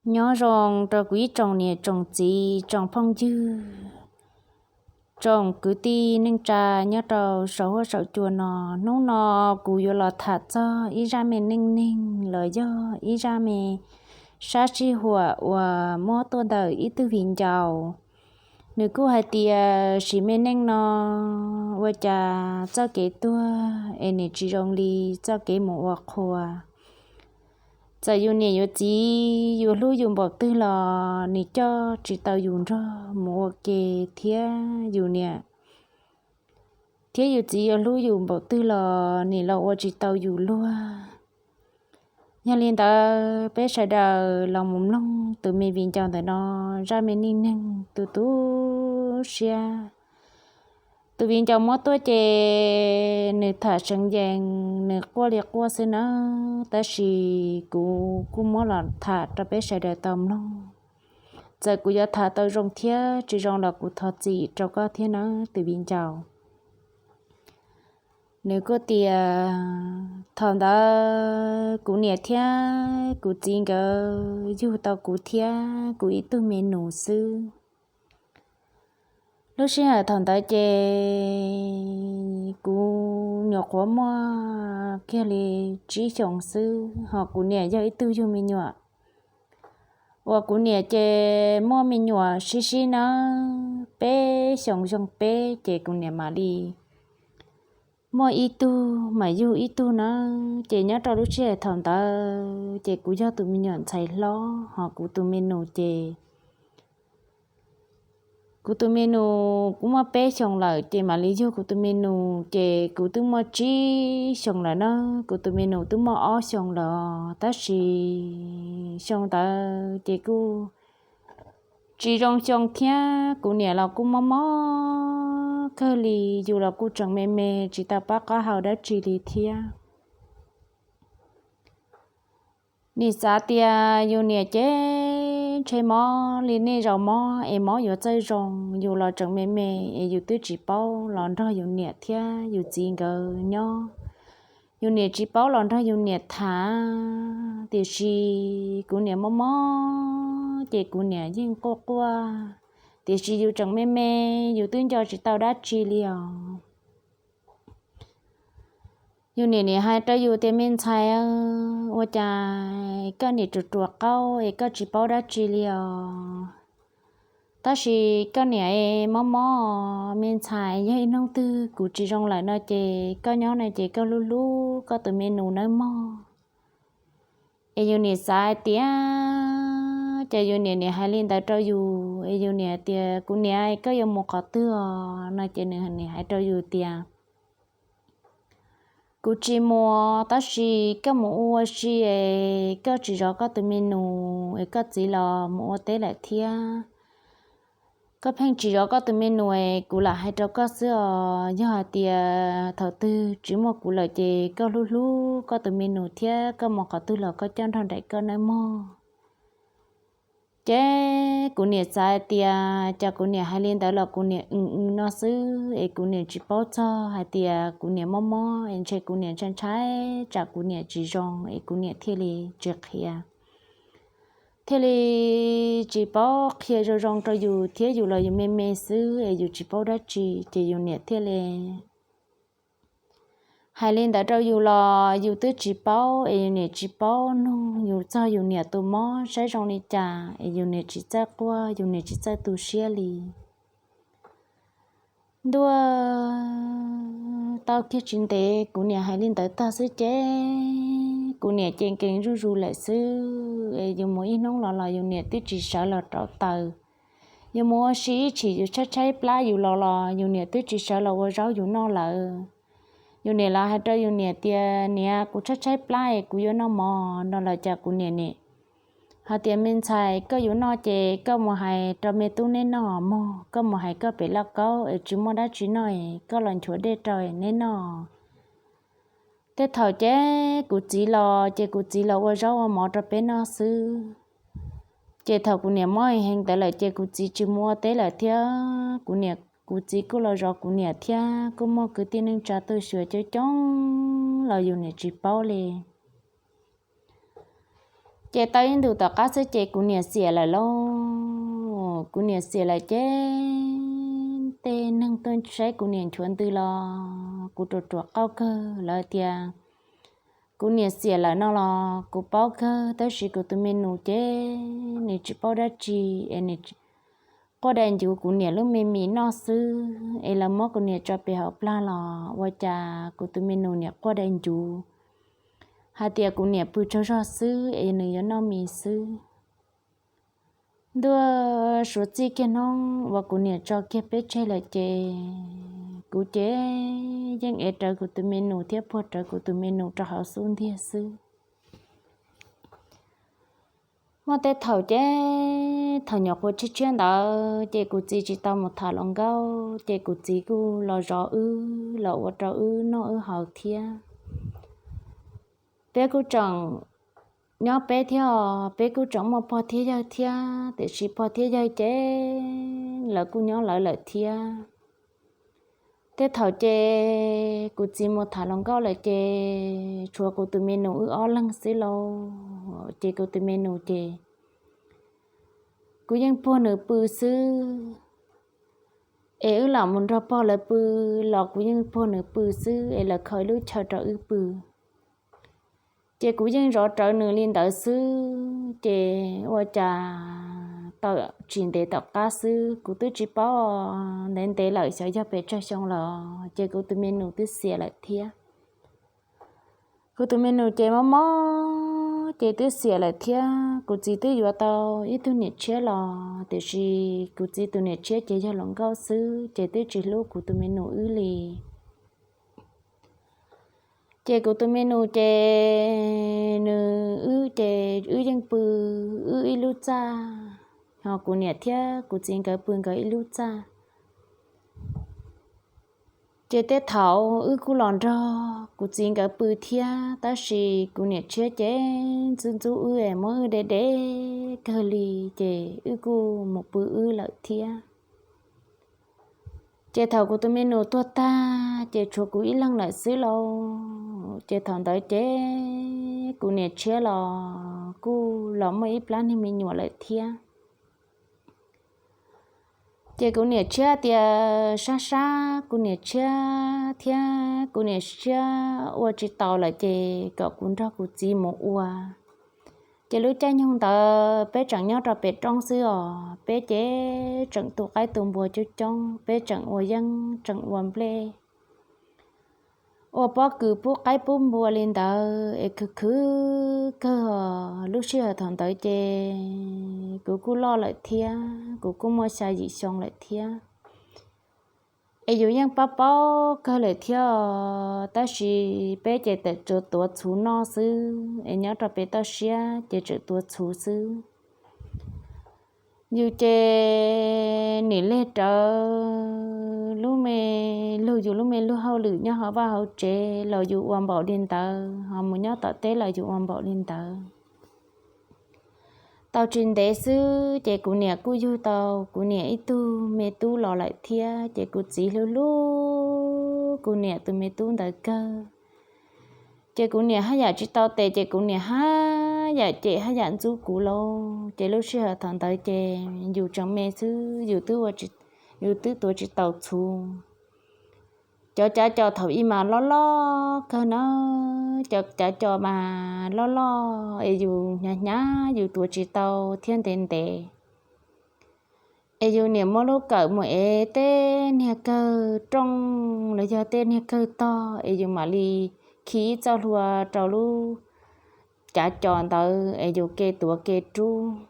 Nyob zoo rau kuv ib tsoom niam tsoom txiv, tsoom phooj ywg, tsoom kwv tij neej tsa nyob rau saum huab saum cua no. Hnub no kuv yuav los tham txog ib zaj me neej neeg los yog ib zaj me sab sij huam uas muab tuaj ntawm ib tug viv ncaus. Nws kuj hais tias sim me neej no ua cas txoj kev tuag es nws tsis zoo li txoj kev mus ua qhua. Txawm yus niam yus txiv yuav hlub yus npaum twg los nws coj tsis tau yus nrog mus ua ke, thiab yus niam thiab yus txiv yuav hlub yus npaum twg los nws los ua tsis tau yus luag. Yog li ntawd peb sawv daws los mus mloog tus me viv ncaus ntawm no zaj me neej neeg tu tu siab. Tus viv ncaus muab tuaj ces nws tham seev yees, nws quaj li quaj xwb nawb, tab sis kuv kuj muab los tham rau peb sawv daws tau mloog. Txawm kuv yuav tham tau zoo thiab tsis zoo los kuv thov txim rau koj thiab nawb tus viv ncaus. Nws kuj tias, thaum ntawd kuv niam thiab kuv txiv nkawd yug tau kuv thiab kuv ib tug me nus xwb. Lub sij hawm thaum ntawd ces kuv nyuam qhuav muaj kiag li tsib xyoos xwb, ho kuv niam yog ib tug yug me nyuam uas kuv niam ces muaj me nyuam sib sib nawb, peb xyoos zoo peb ces kuv niam mam li muaj ib tug mam yug ib tug nawb. Ces nyob rau lub sij hawm thaum ntawd ces kuv yog tus me nyuam ntxhais hlob, ho kuv tus me nus ces kuv tus me nus kuj muaj peb xyoos lawm ces mam li yug kuv tus me nus ces kuv twb muaj tsib xyoos lawm na, kuv tus me nus twb muaj ob xyoos lawm, tab sis xyoo ntawd ces kuj tsis zoo xyoo thiab kuv niam los kuj mob mob kawg li, yus los kuj tseem me me tsis tau paub qab hau dab tsi li thiab. Nim xav tias yus niam ces ntshe mob li nej zaum mob es mob yuav txawj zoo, yus los tseem me me es yus twb tsis paub los nrog yus niam thiab yus txiv nkawd nyob. Yus niam tsis paub los nrog yus niam tham, tiam sis kuv niam mob mob ces kuv niam yeej quaj quaj, tiam sis yus tseem me me, yus twb nco tsis tau dab tsi li os. Yus niam nim hais rau yus tias, me ntxhais, ua cas koj nim ruam ruam qaub es koj tsis paub dab tsi li os? Tab sis koj niam mob mob, me ntxhais, yog ib hnub twg kuv tsis zoo lawm no ces koj nyob no ces koj hlub hlub koj tus me nus nawb mog. Es yus niam xav hais tias, ces yus niam nim hais li ntawd rau yus, es yus niam tias, kuv niam, koj yuav mus qhov twg os no ces nws nim hais rau yus tias, kuv tsis mus, tab sis koj mus ua si es koj tsis zov koj tus me nus es koj txiv los mus ua teb lawm thiab. Koj pheej tsis zov koj tus me nus es kuv lam hais rau koj xwb os, yog hais tias thaum twg tsis muaj kuv lawm ces koj hlub hlub koj tus me nus thiab koj mus qhov twg los koj coj nrog nraim koj nawb mog. Ces kuv niam xav hais tias cas kuv niam hais li ntawd los kuv niam w w no xwb es kuv niam tsis paub txog hais tias kuv niam mob mob es ntshe kuv niam ntshai ntshai tsam kuv niam tsis zoo es kuv niam thiaj li tsis qhia, thiaj li tsis paub qhia zoo zoo rau yus thiab, yus los yus me me xwb es yus tsis paub dab tsi ces yus niam thiaj li hais li ntawd rau yus los yus twb tsis paub es yus niam tsis paub nug yus txog yus niam tus mob saib zoo li cas es yus niam tsis txawj quaj, yus niam tsis txawj tu siab li. Ntuj, tau kiag tsis ntev kuv niam hais li ntawd tag xwb ces kuv niam ces nkees zuj zus lawm xwb es yus mus ib hnub los los yus niam twb tsis sawv los rauv taws. Yus mus ua si ib chim yus tshaib tshaib plab yus los los yus niam twb tsis sawv los ua zaub yus noj lawm. Yus niam los hais rau yus niam tias, niam, kuv tshaib tshaib plab es kuv yuav noj mov no los cas kuv niam nim hais tias, me ntxhais, koj yuav noj ces koj mus hais rau me tub neb noj mog, koj mus hais koj pem lauj kaub es tsis muaj dab tsi noj es koj los nchuav dej rau es neb noj. Tej thaum ces kuv txiv los ces kuv txiv los ua zaub ua mov rau peb noj xwb. Ces thaum kuv niam mob heev ntawd lawm ces kuv txiv tsis mus ua teb lawm thiab kuv niam kuv txiv kuj los zov kuv niam thiab kuj muaj kwv tij neej tsa tuaj xyuas coob coob los yus niam tsis paub li. Ces tau ib ntus tom qab xwb ces kuv niam xiam lawm lauj. Kuv niam xiam lawm ces tej neeg tuaj saib kuv niam nchuav ntws los kuv ruam ruam qauj kawg. Lawv tias kuv niam xiam lawm no los kuv paub kawg, tab sis kuv tus me nus ces nws tsis paub dab tsi es nws quaj dai ncuv kuv niam lub me mis noj xwb, es lawv muab kuv niam tso pem hauv plag los ua cas kuv tus me nus niam quaj dai ncuv hais tias kuv niam pw tsaug zog xwb es nws yuav noj mis xwb. Ntuj, suav txij kiag hnub uas kuv niam tso kiag peb tseg lawm ces kuv ces yeej ev rawv kuv tus me nus thiab puag rawv kuv tus me nus rau hauv xub ntiag xwb. Muaj tej thaum ces thaum nyuam qhuav tshiab tshiab ntawd ces kuv txiv tsis tau mus tham hluas nkauj ces kuv txiv kuj los zov wb los ua rau wb noj wb haus thiab. Peb kuj tseem nyob peb thiab os, peb kuj tseem muaj pog thiab yawg thiab, tiam sis pog thiab yawg ces lawv kuj nyob lawv lawm thiab. Tej thaum ces kuv txiv mus tham hluas nkauj lawm ces tshuav kuv tus me nus wb ob leeg xwb lauj. Ces kuv tus me nus ces kuv yeej puag nws pw xwb, es wb lam mus nrog pog lawv pw los kuv yeej puag nws pw xwb es lawv kho ib lub chaw rau wb pw. Ces kuv yeej zov rawv nws li ntawd xwb, ces ua cas tau tsis ntev tom qab xwb kuv twb tsis paub, ntev ntev lawm xyov yog pes tsawg xyoo los ces kuv tus me nus twb xiam lawm thiab. Kuv tus me nus ces mob mob ces twb xiam lawm thiab. Kuv txiv twb yuav tau ib tug niam tshiab los tiam sis kuv txiv tus niam tshiab ces yog hluas nkauj xwb ces twb tsis hlub kuv tus me nus wb li. Ces kuv tus me nus ces nws wb ces wb yeej pw wb ib lub txaj, ho kuv niam thiab kuv txiv nkawd pw nkawd ib lub txaj. Ces tej thaum wb kuj los nrog kuv txiv nkawd pw thiab, tab sis kuv niam tshiab ces ntxub ntxub wb es muab wb de de kawg li, ces wb kuj mus pw wb lawm thiab. Ces thaum kuv tus me nus tuag tag ces tshuav kuv ib leeg lawm xwb lauj. Ces thaum ntawd ces kuv niam tshiab los kuj los muaj ib plab niag me nyuam lawm thiab. Ces kuv niam tshiab tias sab sab kuv niam tshiab thiab kuv niam tshiab ua tsis taus lawm ces kom kuv nrog kuv txiv mus ua. Ces lub caij nyoog ntawd peb tseem nyob rau pem roob xwb os, peb ces tseem tu qaib tu npua coob coob, peb tseem ua yeeb tseem ua nplej, ua pob kws pub qaib pub npua li ntawd es khwv khwv kawg os. Lub sij hawm thaum ntawd ces kuv kuj loj lawm thiab, kuv kuj muaj xya yim xyoo lawm thiab. Es yus yeej paub paub kawg lawm thiab os, tab sis peb ces tseem tuav txhuv noj xwb, es nyob rau pem toj siab ces tseem tuav txhuv xwb. Yus ces nim leg rawv lub me lug, yus lub me lug hauj lwm nyob hauv vaj hauv tsev los yus ua npaum li ntawd, ho mus nyob tom teb los yus ua npaum li ntawd. Tau tsis ntev xwb ces kuv niam kuj yug tau kuv niam ib tug me tub los lawm thiab, ces kuv txiv hlub hlub kuv niam tus me tub ntawd kawg. Ces kuv niam haj yam tsis tau tes, ces kuv niam haj yam cem haj yam ntxub kuv lauj. Ces lub sij hawm thaum ntawd ces yus tseem me xwb, yus twb ua, yus twb tuav tsis tau txhuv. Cov cav cos thaum ub mas loj loj kawg na, cov cav cos mas loj loj es yus hnyav hnyav yus tuav tsis tau thiab ntev ntev. Es yus niam muab lub kawm mus ev tej niag kawg rooj los yog tej niag kawg tog es yus mam li khi ib txoj hlua rau lub cav cos ntawd es yus ke tuav ke rub.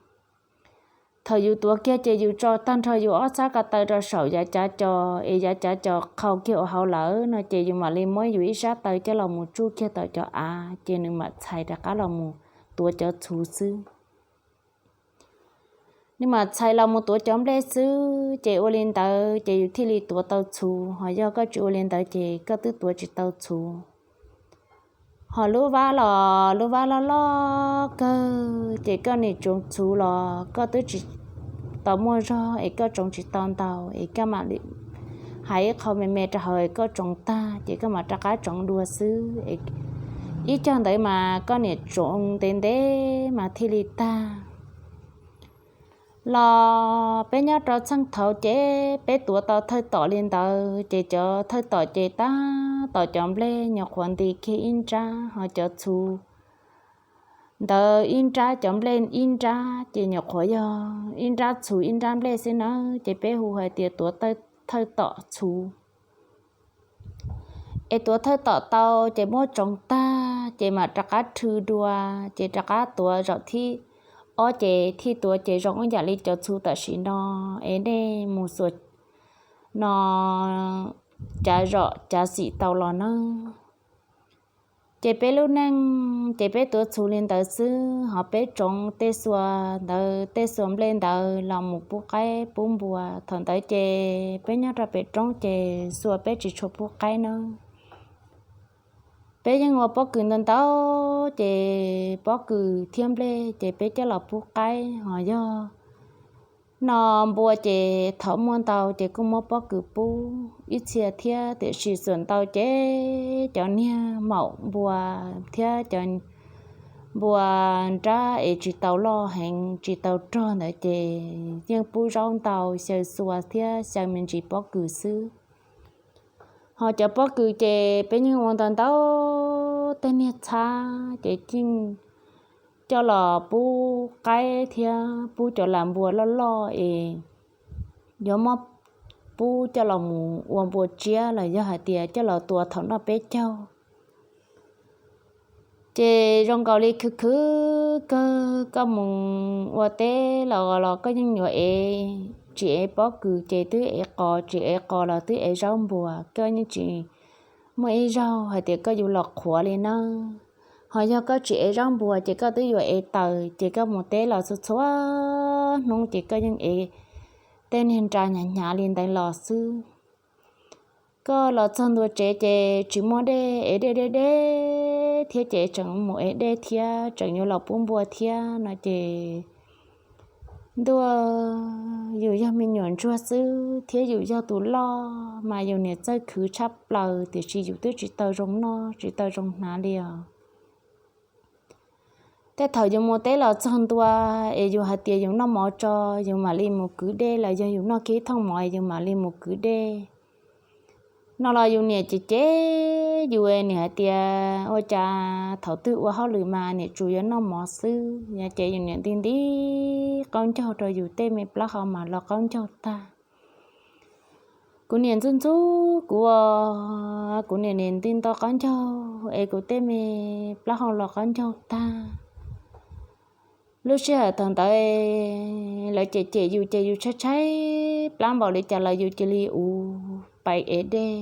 Thaum yus tuav kiag ces yus tso tag nrho yus ob txhab ko taw rau saum yav cav cos es yav cav cos qhau kiag ua hauv lawm no ces yus mam li muab yus ib sab taw coj los mus tsuj kiag tom cov av ces nws mam txhais rov qab los mus tuav cov txhuv xwb. Nws mam txhais los mus tuav cov nplej xwb, ces ua li ntawd ces yus thiaj li tuav tau txhuv, ho yog koj tsis ua li ntawd ces koj twb tuav tsis tau txhuv. Ho lub vab los lub vab loj loj kawg, ces koj nim tsoov txhuv los koj twb tsis tau muaj zog es koj tsoov tsis tau ntau, es koj mam li hais ib qho me me rau hauv es koj tsoov tag ces koj mam rov qab tsoov dua xwb. Ib cog ntawd mas koj niam tsoom ntev ntev mas thiaj li tag. Los peb nyob rau txheej thaud ces peb tuav tau thawj tom li ntawd ces cov thawj tom ces tab tom cov nplej nyuam qhuav nti kiag ib nrab ho cov txhuv ntawd ib nrab, cov nplej ib nrab ces nyuam qhuav yog ib nrab txhuv ib nrab nplej xwb nawb, ces peb hu hais tias tuav thawj tom txhuv. Es tuav thawj tom tau ces muab tsoov tag ces mam rov qab rhw dua, ces rov qab tuav zaum thib ob ces thiaj tuav ces zoo ib yam li cov txhuv tam sim no es nej mus xuas no cav zom cav xim tau los nawb. Ces peb lub neej ces peb tuav txhuv li ntawd xwb, ho peb tsoov tej xua ntawd tej xua nplej ntawd los mus pub qaib pub npua. Thaum ntawd ces peb nyob rau pem roob ces xua peb tsis tshua pub qaib nawb. Peb yeej ua pob kws ntau ntau, ces pob kws thiab nplej ces peb coj los pub qaib, ho yog no npua ces thaum muaj ntau ces kuj muab pob kws pub ib txhia thiab, tiam sis xuas ntau ces cov niag maum npua thiab cov npua nrab es tsis tau loj heev tsis tau rog ntawd ces yeej pub zaub ntau xyaw xua thiab xyaw me ntsis pob kws xwb. Ho cov pob kws ces peb yeej ua ntau ntau tej niag txhab ces yeej coj los pub qaib thiab pub cov lam npua loj loj es yuav muab pub coj los mus ua npua tsiab los yog hais tias coj los tua thaum noj peb caug. Ces zoo nkaus li khwv khwv kawg, koj mus ua teb los los koj yeej yuav ev, tsis ev pob kws ces twb ev qos, tsis ev qos los twb ev zaub npua, koj yeej tsis muaj ib zaug hais tias koj yuav los qhuav li nawb. Ho yog koj tsis ev zaub npua ces koj twb yuav ev taws, ces koj mus teb los txhua txhua hnub ces koj yeej ev tej niag nra hnyav hnyav li ntawd los xwb. Koj los txog ntua tsev ces tsis muaj dej, ev dej deb deb thiab ces tseem mus ev dej thiab tseem yuav los pub npua thiab no ces ntuj, yus yog me nyuam ntsuag xwb thiab yus yog tus loj mas yus niam txawj khwv tshaj plaws, tiam sis yus twb tsis tau zoo noj tsis tau zoo hnav li os. Tej thaum yus mus teb los txog ntua es yus hais tias yus noj mov tso, yus mam li mus kwv dej, los yog yus noj kiag ib thooj mov es yus mam li mus kwv dej no los yus niam ces cem yus, niam hais tias ua cas thaum twg ua hauj lwm mas niam tsuas yuav noj mov xwb. Yog ces yus niam nti nti qaub ncaug rau yus tej me plaub hau mas los qaub ncaug tag. Kuv niam ntxub ntxub kuv, kuv niam nim nti nto qaub ncaug es kuv tej me plaub hau los qaub ncaug tag. Lub sij hawm thaum ntawd lawv cem cem yus ces yus tshaib tshaib plab npaum li cas los yus cia li ua pais ev dej.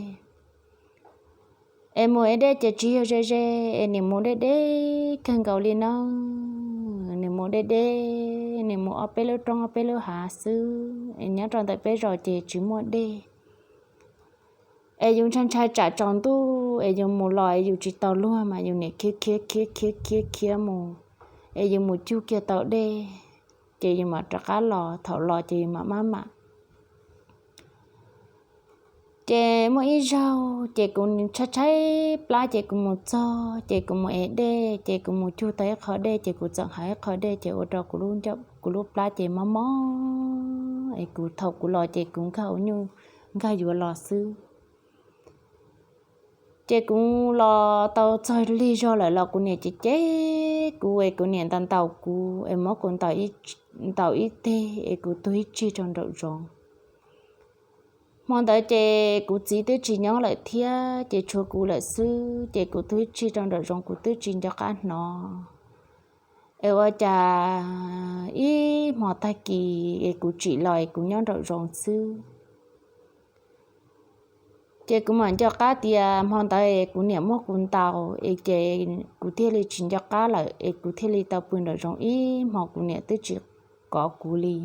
Es mus ev dej ces tsis yog ze ze, es nim mus deb deb kawg nkaus li nawb. Nim mus deb deb, nim mus ob peb lub roob ob peb lub hav xwb, es nyob rau ntawm peb zos ces tsis muaj dej. Es yus ntshai ntshai tsam tsaus ntuj es yus mus los es yus tsis tau luag mas yus niam khiav khiav khiav khiav khiav khiav mus, es yus mus cug kiag tau dej, ces yus mam rov qab los, thaum los ces yus mam maj mam. Ces muaj ib zaug ces kuv tshaib tshaib plab ces kuv mus txog ces kuv mus ev dej, ces kuv mus cug tau ib qho dej ces kuv txawm hais ib qho dej ces ua rau kuv lub, kuv lub plab ces mob mob, es kuv thaum kuv los ces kuv nkag ua nyuj nkag yuav los xwb. Ces kuv los tau txog lig zog lawm los kuv niam cem cem kuv es kuv niam ntaus ntaus kuv es muab kuv ntaus ib teg es kuv tuag ib tsig rau nraum zoov. Hmo ntawd ces kuv txiv twb tsis nyob lawm thiab ces tshuav kuv lawm xwb, ces kuv tuag ib tsig rau nraum zoov kuv twb tsis nco qab hnov. Es ua cas ib hmo tag kis es kuv tsim los es kuv nyob nraum zoov xwb. Ces kuv mam nco qab tias hmo ntawd es kuv niam muab kuv ntaus es ces kuv thiaj li tsis nco qab lawm es kuv thiaj li tau pw nraum zoov ib hmo, kuv niam twb tsis kov kuv li.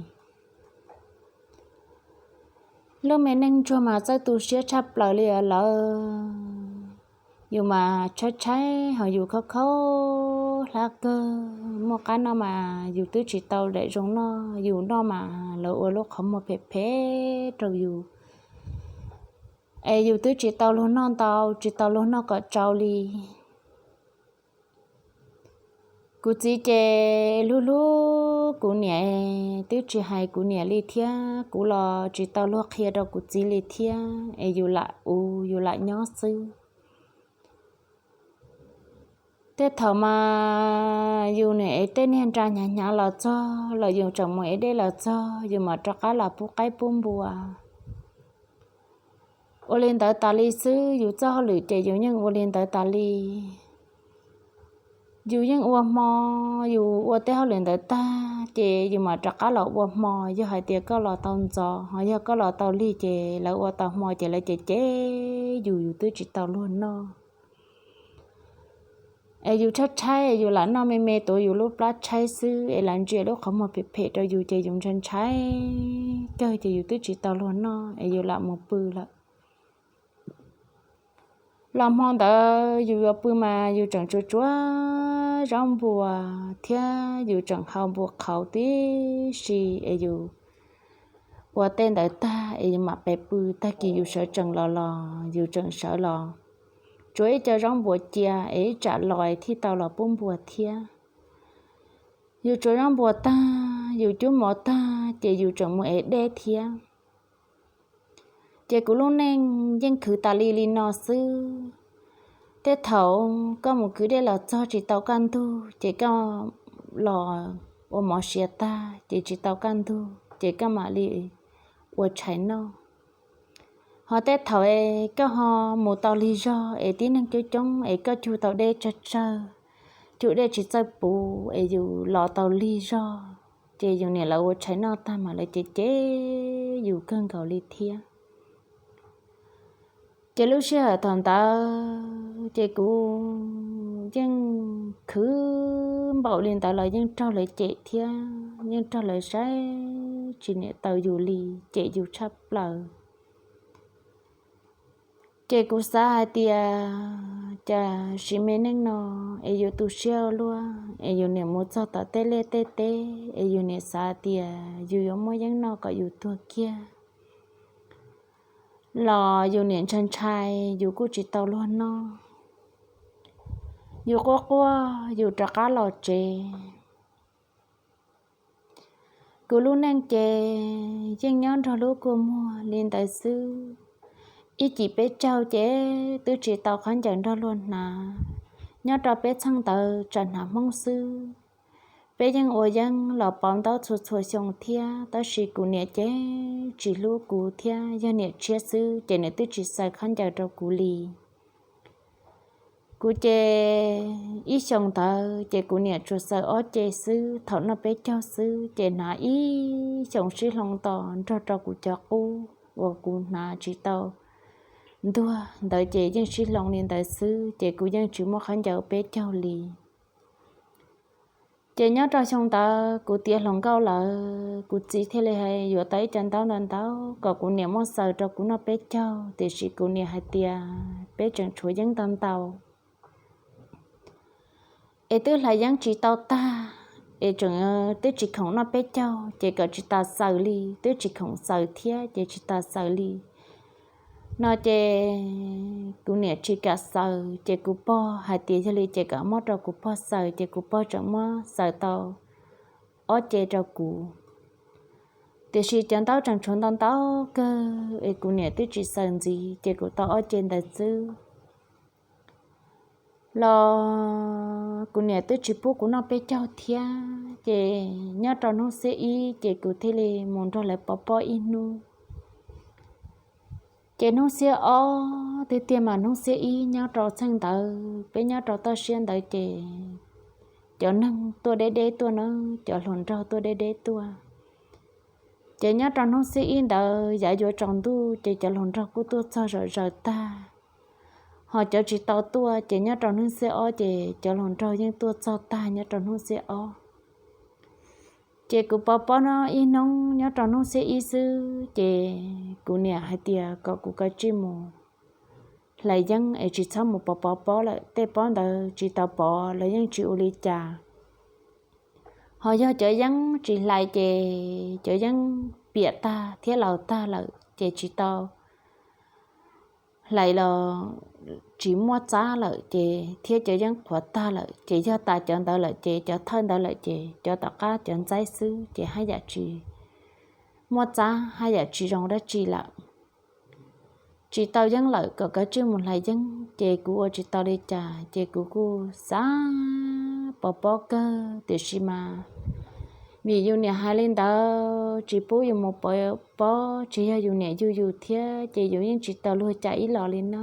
Lub me neej ntsuag mas txawj tu siab tshaj plaws li os lawm. Yus mas tshaib tshaib ho yus khaub khaub hlab kawg, muaj qab noj mas yus twb tsis tau daim zoo noj, yus noj mas lawv ua lub qhov muag phem phem rau yus, es yus twb tsis tau luag noj ntau, tsis tau luag noj kom tsau li. Kuv txiv ces hlub hlub kuv niam, twb tsis hais kuv niam li thiab, kuv los tsis tau luag qhia rau kuv txiv li thiab, es yus lam ua yus lam nyob xwb. Tej thaum mas yus niam ev tej niag nra hnyav hnyav los txog los yus tseem mus ev dej los txog, yus mam rov qab los pub qaib pub npua. Ua li ntawd tas li xwb, yus txoj hauj lwm ces yus yeej ua li ntawd tas li. Yus yeej ua hmo, yus ua tej hauj lwm ntawd tag ces yus mam rov qab los ua hmo. Yog hais tias koj los tau ntxov, ho yog koj los tau lig ces lawv ua tau hmo ces lawv cem cem yus, yus twb tsis tau luag noj. Es yus tshaib tshaib, yus lam noj me me tuav yus lub plab tshaib xwb, es lawv ntsia lub qhov muag phem phem rau yus ces yus ntshai ntshai kawg ces yus twb tsis tau luag noj es yus lam mus pw lawm. Los hmo ntawd yus yuav pw mas yus tseem tsuav tsuav zaub npua thiab yus tseem hau npua qhauv tib si, es yus ua tej ntawd tag es yus mam pes pw. Tag kis yus sawv tsees los los yus tseem sawv los tsuav ib co zaub npua cia es ib tsam los thiaj tau los pub npua thiab. Yus tsuav zaub npua tag, yus cub mov tag ces yus tseem mus ev dej thiab. Ces kuv lub neej yeej khwv tas li li no xwb. Tej thaum koj mus kwv dej los txog tsis tau kaj ntug ces koj los ua mov siav tag ces tsis tau kaj ntug ces koj mam li ua tshais noj. Ho tej thaum koj ho mus tau lig zog es tib neeg coob coob es koj cug tau dej tsawg tsawg, cug dej tsis txawj puv es yus los tau lig zog, ces yus niam lawv ua tshais noj tag mas lawv cem cem yus kawg nkaus li thiab. Ces lub sij hawm thaum ntawd ces kuv yeej khwv npaum li ntawd los yeej raug lawv cem thiab yeej raug lawv saib tsis niam taus yus li, cem yus tshaj plaws. Ces kuv xav hais tias cas sim me neej no es yus tu siab ua luaj es yus niam mus txog tom tej liaj tej teb es yus niam xav tias yus yuav muaj yeeb noj kom yus tuag kiag los yus niam ntshai ntshai yus kuj tsis tau luag noj. Yus quaj quaj yus rov qab los tsev. Kuv lub neej ces yeej nyob nrog lub kua muag li ntawd xwb. Ib cim peb caug ces twb tsis tau khaub ncaws nrog luag hnav. Nyob rau peb txheej ntawd tsam hnav Hmoob xwb. Peb yeej ua yeeb los pauv ntaub txhua txhua xyoo thiab, tab sis kuv niam ces tsis hlub kuv thiab, yog niam tshiab xwb ces nws twb tsis xaws khaub ncaws rau kuv li. Kuv ces ib xyoo ntawd ces kuv niam tsuas xaws ob ce xwb, thaum noj peb caug xwb ces hnav ib xyoos sib hloov tos nrog rau kuv cov qub uas kuv hnav tsis tau ntuag ntawd ces yeej sib hloov li ntawd xwb, ces kuv yeej tsis muaj khaub ncaws peb caug li. Ces nyob rau xyoo ntawd kuv tiav hluas nkauj lawm, kuv txiv thiaj li yuav tau ib co ntaub ntau ntau kom kuv niam muab xaws rau kuv noj peb caug, tiam sis kuv niam hais tias peb tseem tshuav yeeb ntau ntau es twb hlais yeeb tsis tau tag, es tseem twb tsis khoom noj peb caug ces kom tsis tas xaws li, twb tsis khoom xaws thiab ces tsis tas xaws li no ces kuv niam tsis kam xaws, ces kuv pog hais tias yog li ces kom muab rau kuv pog xaws, ces kuv pog tseem muab xaws tau ob ce rau kuv. Tiam sis cov ntaub tseem tshuav ntau ntau kawg es kuv niam twb tsis xaws ntxiv, ces kuv tau ob ce ntawd xwb los kuv niam twb tsis pub kuv noj peb caug thiab. Ces nyob rau hnub xiab ib ces kuv thiaj li mus nrog lawv pov pob ib hnub. Ces hnub xiab ob twb tiag mas hnub xiab ib nyob rau txheej ntawd peb nyob rau toj siab ntawd ces cov neeg tuaj deb deb tuaj na, cov hluas nraug tuaj deb deb tuaj. Ces nyob rau hnub xiab ib ntawd yav yuav tsaus ntuj ces cov hluas nraug kuj tuaj txog zom zaws tag. Ho cov tsis tau tuaj ces nyob rau hnub xiab ob ces cov hluas nraug yeej tuaj txog tag nyob rau hnub xiab ob. Ces kuv pov pob no ib hnub nyob rau hnub xiab ib xwb, ces kuv niam hais tias kom kuv kav tsij mus hlais yeeb es tsis txhob mus pov pov pob lawm, tej pob ntawd tsis tau pov los yeej tsis ua li cas. Ho yog cov yeeb tsis hlais ces cov yeeb piam tag thiab laus tag lawm ces tsis tau hlais los tsis muaj txab lawm ces thiab cov yeeb qhuav tag lawm ces yog tas cov ntawd lawm ces cov thawj ntawd lawm ces cov tom qab cov ntxaib xwb ces haj yam tsis muaj txab haj yam tsis zoo dab tsi lawm. Tsis tau yeeb lawm kom kav tsij mus hlais yeeb ces kuv ua tsis tau li cas ces kuv kuj xav pov pob kawg tiam sis mas vim yus niam hais li ntawd tsis pub yus mus pov pob tsis yog yus niam yug yus thiab ces yus yeej tsis tau luag cas ib los li na.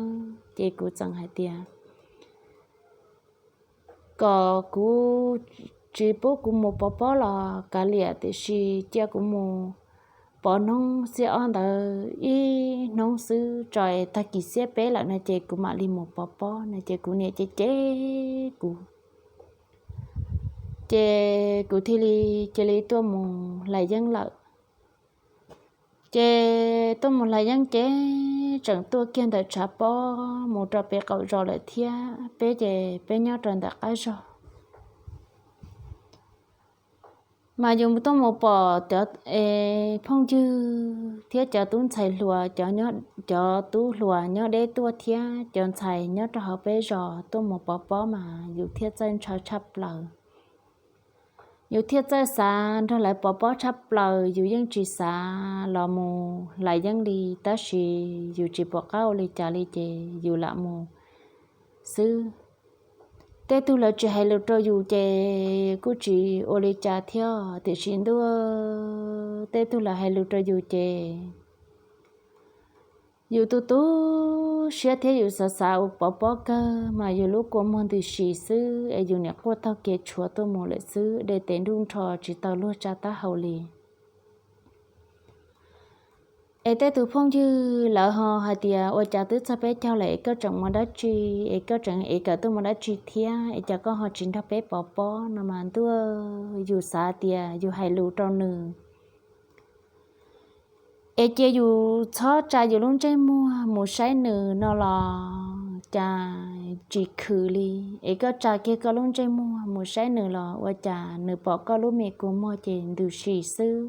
Ces kuv txawm hais tias kom kuv tsis pub kuv mus pov pob los kav liam tiam sis cia kuv mus pov hnub xiab ob ntawd ib hnub xwb tso es tag kis xiab peb lawm no ces kuv mam li mus pov pob no ces kuv niam cem cem kuv ces kuv thiaj li cia li tuaj mus hlais yeeb lawm. Ces tuaj mus hlais yeeb ces tseem tuaj kiag ntawm tshav pob mus rau pem qaum zos lawm thiab peb ces peb nyob rau ntawm qab zos. Mas yus tuaj mus pom cov phooj ywg thiab cov tub ntxhais hluas, cov tub hluas nyob deb tuaj thiab cov ntxhais nyob rau hauv peb zos tuaj mus pov pob mas yus thiaj txawj ntshaw tshaj plaws. Yus thiaj txawj xav nrog lawv pov pob tshaj plaws, yus yeej tsis xav los mus hlais yeeb li, tab sis yus tsis pom qab ua li cas li ces yus lam mus xwb. Tej tug lawv tsis hais lus rau yus ces kuj tsis ua li cas thiab, tiam sis ntuj tej tug lawv hais lus rau yus ces yus tu tu siab thiab yus xav xav ua pov pob kawg mas yus lub kua muag ntws si xwb es yus niam quaj taug kev tshuav tuaj mus lawm xwb, de tes nruj nrho tsis tau luag tsa taub hau li. Es tej tus phooj ywg lawv ho hais tias ua cas twb txog peb caug lawm es koj tseem mus dab tsi, es koj tseem es kawm tuaj mus dab tsi thiab es cas koj ho tsis nrog peb pov pob no mas ntuj, yus xav tias yus hais lus rau nws es cia yus txhob tsa yus lub ntsej muag mus saib nws no los cas tsis khwv li. Es koj tsa kiag koj lub ntsej muag mus saib nws los ua cas nws pom koj lub me kua muag ces ntws si xwb.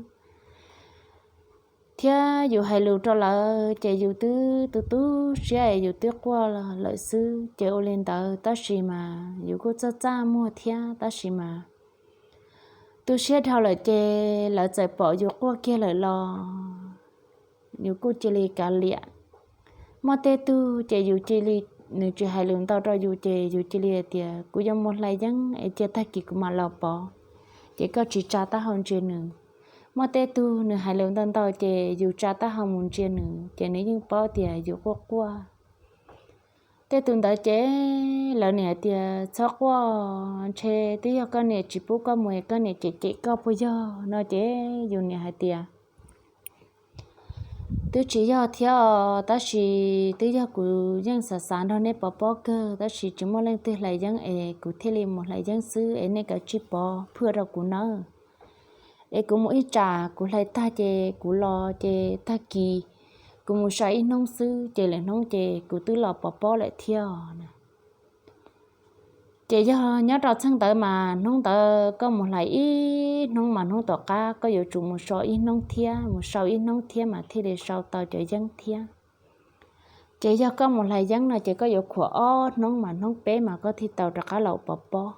Thiab yus hais lus rau lawv ces yus twb tu tu siab es yus twb quaj lawm xwb ces ua li ntawd tab sis mas yus kuj txaj txaj muag thiab tab sis mas tu siab dhau lawm ces lawv txawm pom yus quaj kiag lawm los yus kuj cia li kav liam. Muaj tej tug ces yus cia li, nws tsis hais lus ntau rau yus ces yus cia li hais tias kuv yuav mus hlais yeeb es cia tag kis kuv mam los pov, ces koj tsis tsa taub hau ntsia nws. Muaj tej tug nws hais lus ntau ntau ces yus tsa taub hau mus ntsia nws ces nws yeej paub tias yus quaj quaj. Tej tus ntawd ces lawv niam hais tias txhob quaj, ntshe twb yog koj niam tsis pub koj mus es koj niam cem cem koj puas yog no ces yus niam hais tias twb tsis yog thiab os, tab sis twb yog kuv yeej xav xav nrog neb pov pob kawg tab sis tsis muaj leej twg hlais yeeb es kuv thiaj li mus hlais yeeb xwb es nej kav tsij pov phwj rau kuv nawb. Es kuv mus ib tsam kuv hlais tag ces kuv los ces tag kis kuv mus so ib hnub xwb ces lwm hnub ces kuv twb los pov pob lawm thiab na. Ces yog nyob rau txheej ntawd mas hnub ntawd koj mus hlais ib hnub mas hnub tom qab koj yuav tsum mus so ib hnub thiab, mus sau ib hnub thiab mas thiaj li sau tau cov yeeb thiab. Ces yog koj mus hlais yeeb no ces koj yuav khuam ob hnub mas hnub peb mas koj thiaj tau rov qab los pov pob.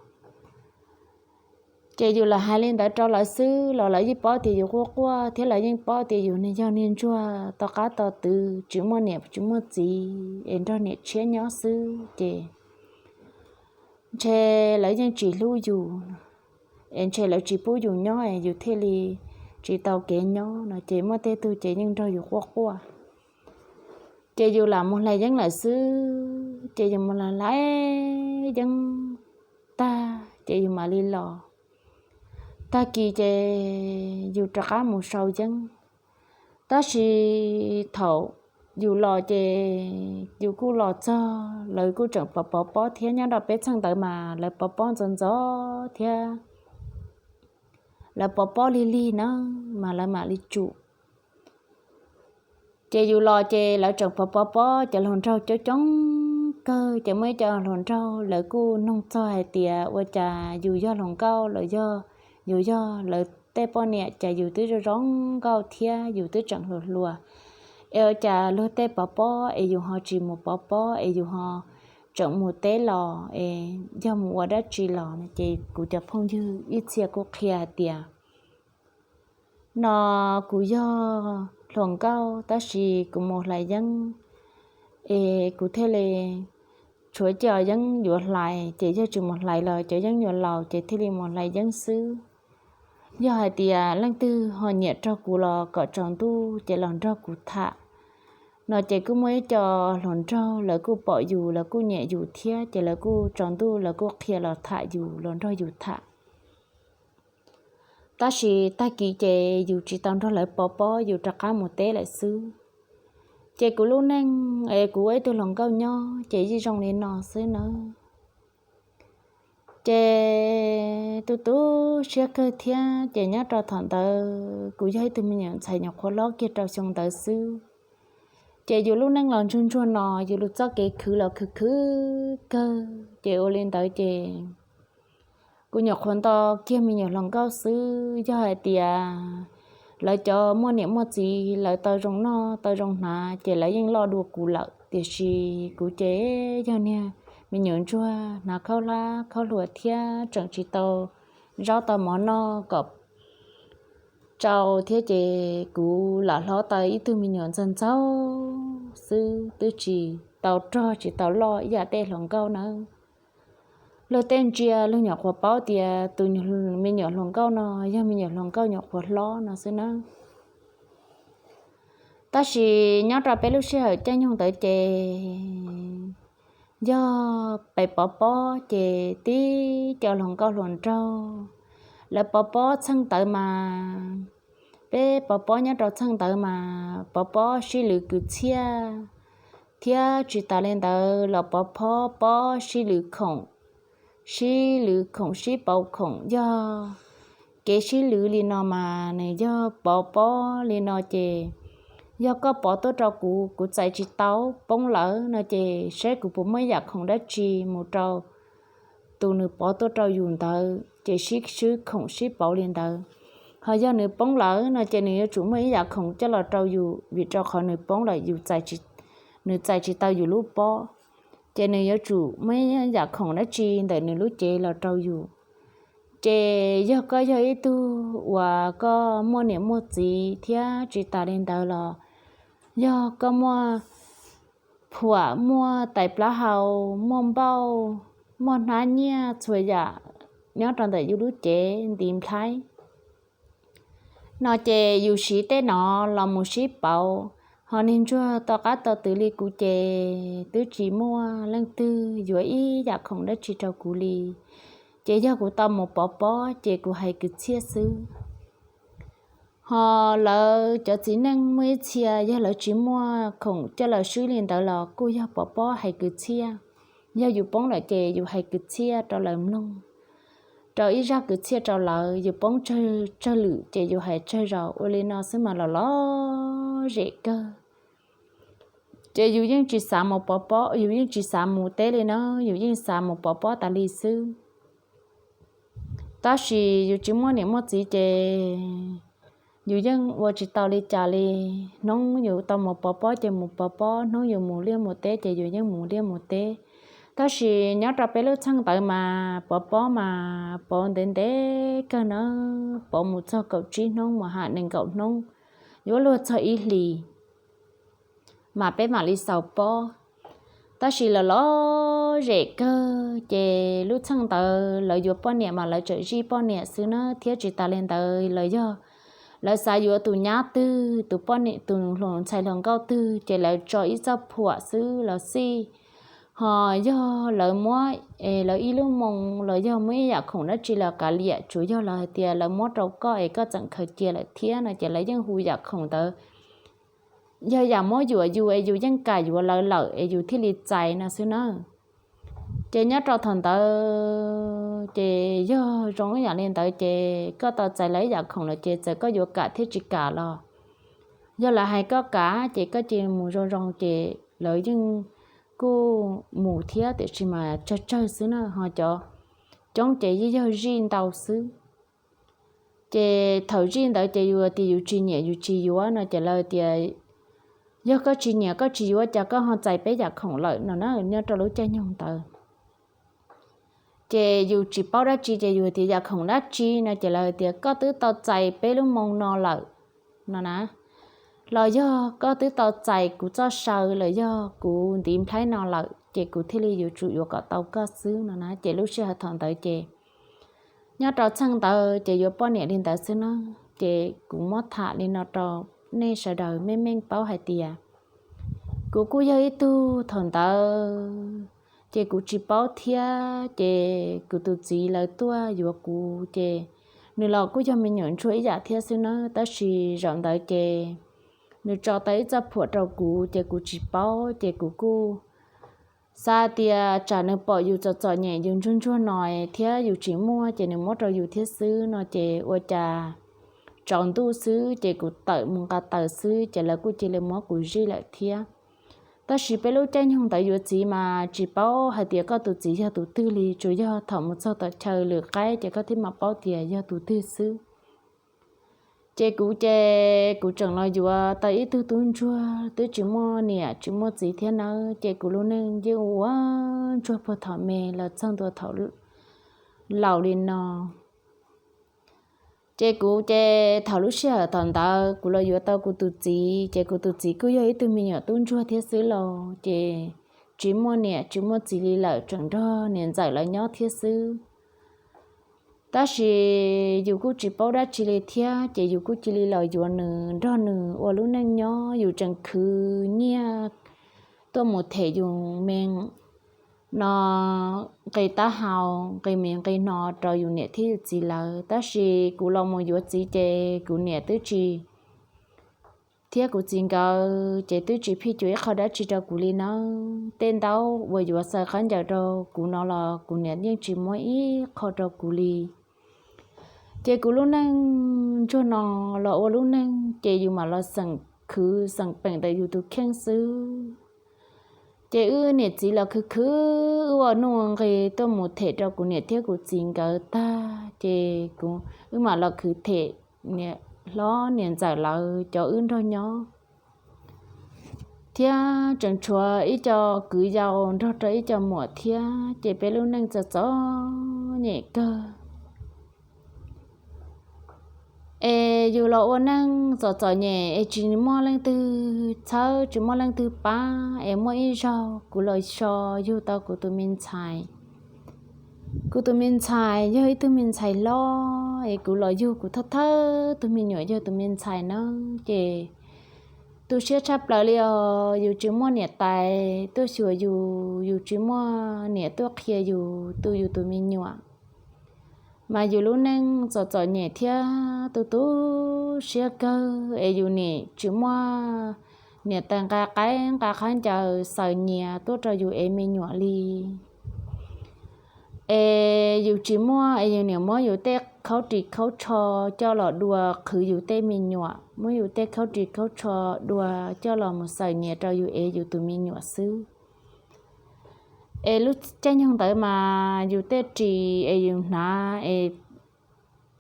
Ces yus lam hais li ntawd rau lawv xwb los lawv yeej paub tias yus quaj quaj thiab lawv yeej paub tias yus niag yog niag ntsuag to qab to twv tsis muaj niam tsis muaj txiv es nrog niam tshiab nyob xwb ces ntshe lawv yeej tsis hlub yus, es ntshe lawv tsis pub yus nyob es yus thiaj li tsis tau kev nyob no ces muaj tej tug ces yeej nrog yus quaj quaj. Ces yus lam mus hlais yeeb lawm xwb ces yus mus hlais yeeb tag ces yus mam li los. Tag kis ces yus rov qab mus sau yeeb. Tab sis thaum yus los ces yus kuj los txog lawv kuj tseem pov pov pob thiab, nyob rau peb txheej ntawd mas lawv pov pob ntxov ntxov thiab, lawv pov pob lig lig na mas lawv mam li tsum. Ces yus los ces lawv tseem pov pov pob, cov hluas nraug coob coob kawg ces muaj ib co hluas nraug lawv kuj noog txog hais tias ua cas yus yog hluas nkauj los yog yus yog lawv tej poj niam, cas yus twb zoo zoo nkauj thiab yus twb tseem hluas hluas, Es ua cas luag tej pov pob es yus ho tsis mus pov pob es yus ho tseem mus teb los es yog mus ua dab tsi los no? Ces kuv cov phooj ywg ib txhia kuj qhia hais tias no kuv yog hluas nkauj tab sis kuv mus hlais yeeb es kuv thiaj li tshuav cov yeeb yuav hlais ces yog tsis mus hlais los cov yeeb yuav laus ces thiaj li mus hlais yeeb xwb. Yog hais tias leej twg ho nyiam raug kuv los kom tsaus ntuj ces los nrog kuv tham no. Ces kuj muaj ib co hluas nraug lawv kuj pom yus lawv kuj nyiam yus thiab ces lawv kuj tsaus ntuj lawv kuj qhia los tham yus los nrog yus tham. Tab sis tag kis ces yus tsis tau nrog lawv pov pob yus rov qab mus teb lawm xwb. Ces kuv lub neej es kuv ua ib tug hluas nkauj nyob ces yeej zoo li no xwb nawb. Ces tu tu siab kawg thiab ces nyob rau thaum ntawd kuv yog ib tug me nyuam ntxhais nyuam qhuav hlob kiag rau xyoo ntawd xwb. Ces yus lub neej los ntsuag ntsuag no yus lub txoj kev khwv los khwv khwv kawg ces ua li ntawd ces kuv nyuam qhuav nto kiag me nyuam hluas nkauj xwb. Yog hais tias lawv cov muaj niam muaj txiv lawv tau zoo noj tau zoo hnav ces lawv yeej loj dua kuv lawm tiam sis kuv ces yog niag me nyuam ntsuag hnav khaub hlab khaub hluas thiab tseem tsis tau zaub tau mov noj kom tsau thiab ces kuv lam hlob tau ib tug me nyuam ntxaug ntxaug xwb twb tsis tau rog tsis tau loj ib yam tej hluas nkauj nawb. Luag tej ntsia luag nyuam qhuav paub tias tus me nyuam hluas nkauj no yog me nyuam hluas nkauj nyuam qhuav hlob no xwb nawb. Tab sis nyob rau peb lub sij hawm caij nyoog ntawd ces yog pes pov pob ces tib co hluas nkauj hluas nraug lawv pov pob txheej ntawd mas, peb pov pob nyob rau txheej ntawd mas pov pob sib lwv kwv txhiaj thiab tsis tas li ntawd los pov phob pob sib lwv khoom, sib lwv khoom sib pauv khoom. Yog kev sib lwv li no mas nws yog pov pob li no ces yog koj pov tuaj rau kuv, kuv txais tsis tau poob lawm no ces saib kuv puas muaj ib yam khoom dab tsi mus rau tus nws pov tuaj rau yus ntawd ces sib swb khoom sib pauv li ntawd. Ho yog nws poob lawm no ces nws yuav tsum muaj ib yam khoom coj los rau yus vim rau qhov nws poob lawm, nws txais tsis tau yus lub pob, ces nws yuav tsum muaj ib yam khoom dab tsi ntawm nws lub cev los rau yus. Ces yog koj yog ib tug uas koj muaj niam muaj txiv thiab tsis tas li ntawd los yog koj muaj phuam muaj tais plaub hau, muaj npauj, muaj hnab nyiaj txhua yam nyob rau ntawm yus lub cev ntiv nplhaib no ces yus siv tej no los mus sib pauv, ho niag ntsuag to qab to twv li kuv ces twb tsis muaj leej twg yuav ib yam khoom dab tsi rau kuv li. Ces yog kuv tau mus pov pob ces kuv hais kwv txhiaj xwb. Ho lawv cov txiv neej muaj ib txhia yog lawv tsis muaj khoom coj los swb li ntawd los kuj yog pov pob hais kwv txhiaj. Yog yus poob lawm ces yus hais kwv txhiaj rau lawv mloog, rau ib zaj kwv txhiaj rau lawv. Yus poob tsawg lwm ces yus hais tsawg zaus ua li no xwb mas los lom zem kawg. Ces yus yeej tsis xav mus pov pob, yus yeej tsis xav mus teb li na, yus yeej xav mus pov pob tas li xwb. Tab sis yus tsis muaj niam muaj txiv ces yus yeej ua tsis tau li cas li. Hnub yus tau mus pov pob ces mus pov pob, hnub yus mus liaj mus teb ces yus yeej mus liaj mus teb. Tab sis nyob rau peb lub txheej ntawd mas pov pob mas pov ntev ntev kawg na, pov mus txog kaum tsib hnub mus ham nees nkaum hnub, yuav luag txog ib hlis mas peb mam li xaus pob. Tab sis lawv lom zem kawg ces lub txheej ntawd lawv yuav poj niam mas lawv tseem zij poj niam xwb na, thiab tsis tas li ntawd lawv yog lawv xav yuav tus nyab twg, tus poj niam, tus hluas ntxhais hluas nkauj twg ces lawv tso ib txoj phuam xwb los xij. Ho yog lawv muab lawv ib lub moo los yog muab ib yam khoom dab tsi los kav liam, tsuas yog lawv hais tias lawv muab rau koj es koj txeem khaws cia lawm thiab no ces lawv yeej hu yam khoom ntawd. Yog yam muab yuam yus es yus yeej kam yuav lawv lawm es yus thiaj li txais no xwb na. Ces nyob rau thaum ntawd ces yog zoo ib yam li ntawd ces koj tau txais lawv ib yam khoom lawm ces txawm koj yuav kam thiab tsis kam los yog lawv hais koj kam ces koj cia mus zoo zoo ces lawv yeej kuj mus thiab, tiam sis mas tsawg tsawg xwb na, ho cov coob ces yeej yog zij ntau xwb. Ces thaum zij ntawd ces yus tias yus tsis nyiam yus tsis yuav no ces lawv tias yog koj tsis nyiam koj tsis yuav cas koj ho txais peb yam khoom lawm no na, nyob rau lub caij nyoog ntawd. Ces yus tsis paub dab tsi ces yus tias yam khoom dab tsi no ces lawv tias koj twb tau txais peb lub moo no lawm no na, los yog koj twb tau txais kuv txoj saw los yog kuv ntiv nplhaib no lawm ces kuv thiaj li yuav tsum yuav kom tau koj xwb no na. Ces lub sij hawm thaum ntawd ces nyob rau txheej ntawd ces yuav poj niam li ntawd xwb na. Ces kuv muab tham li no rau nej sawv daws meej meej paub hais tias kuv kuj yog ib tug thaum ntawd ces kuv tsis paub thiab ces kuv tus txiv lawv tuaj yuav kuv ces nws los kuj yog me nyuam ntsuag ib yam thiab xwb na, tab sis zaum ntawd ces nws tso tau ib txoj phuam rau kuv ces kuv tsis paub ces kuv kuj xav tias tsam nws pom yus txom txom nyem yus ntsuag ntsuag no thiab yus tsis muaj ces nws muab rau yus thiab xwb no ces ua cas tsaus ntuj xwb ces kuv tawm mus nqa taws xwb ces lawv kuj cia li muab kuv zij lawm thiab. Tab sis peb lub caij nyoog ntawd yuav txiv mas tsis paub hais tias koj tus txiv yog tus twg li, tsuas yog thaum mus txog tom chaw lwm qaib ces koj thiaj mam paub tias yog tus twg xwb. Ces kuv ces kuv tseem los yuav tau ib tug tub ntsuag twb tsis muaj niam tsis muaj txiv thiab nawb, ces kuv lub neej yeej ua ntsuag puag thaum me los txog ntua thaum laus li no. Ces kuv ces thaum lub sij hawm thaum ntawd kuv los yuav tau kuv tus txiv, ces kuv tus txiv kuj yog ib tug me nyuam tub ntsuag thiab xwb los, ces tsis muaj niam tsis muaj txiv li lawm, tseem nrog niam ntxawm lawv nyob thiab xwb. Tab sis yus kuj tsis paub dab tsi li thiab, ces yus kuj cia li los yuav nws nrog nws ua lub neej nyob, yus tseem khwv nyiaj tuaj mus them yus me no nqi taub hau, nqi me nqi no rau yus niam thiab yus txiv lawv. Tab sis kuv los mus yuav txiv ces kuv niam twb tsis, thiab kuv txiv nkawd ces twb tsis phij cuam ib qho dab tsi rau kuv li nawb. Tej ntaub uas yuav xaws khaub ncaws rau kuv no los kuv niam yeej tsis muab ib qho rau kuv li. Ces kuv lub neej ntsuag no los ua lub neej ces yus mam los xeem khwv xeem peem ntawm yus tus kheej xwb. Ces wb niam txiv los khwv khwv wb ua nuj nqi tuaj mus them rau kuv niam thiab kuv txiv nkawd tag, ces kuv wb mam los khwv them niam hlob niam ntxawm lawv cov wb nrog nyob. Thiab tseem tshuav ib co kwv yau nrog rau ib co muam thiab, ces peb lub neej txom txom nyem kawg. Es yus los ua neej txom txom nyem es tsis muaj leej twg txhawb tsis muaj leej twg pab, es muaj ib zaug kuv los so yug tau kuv tus me ntxhais. Kuv tus me ntxhais yog ib tug me ntxhais hlob, es kuv los yug kuv thawj thawj tus me nyuam yog tus me ntxhais na, ces tu siab tshaj plaws li os. Yus tsis muaj niam tais tuaj xyuas yus, yus tsis muaj niam tuaj qhia yus tu yus tus me nyuam, mas yus lub neej txom txom nyem thiab tu tu siab kawg, es yus nim tsis muaj niam tais nqa qaib nqa khaub ncaws xaws nyias tuaj rau yus ev me nyuam li. Es yus tsis muaj, es yus niam muab yus tej khaub ris khaub tsho coj los dua qhwv yus tej me nyuam, muab yus tej khaub ris khaub tsho dua coj los mus xaws nyias rau yus ev yus tus me nyuam xwb. Es lub caij nyoog ntawd mas yus tej ris es yus hnav es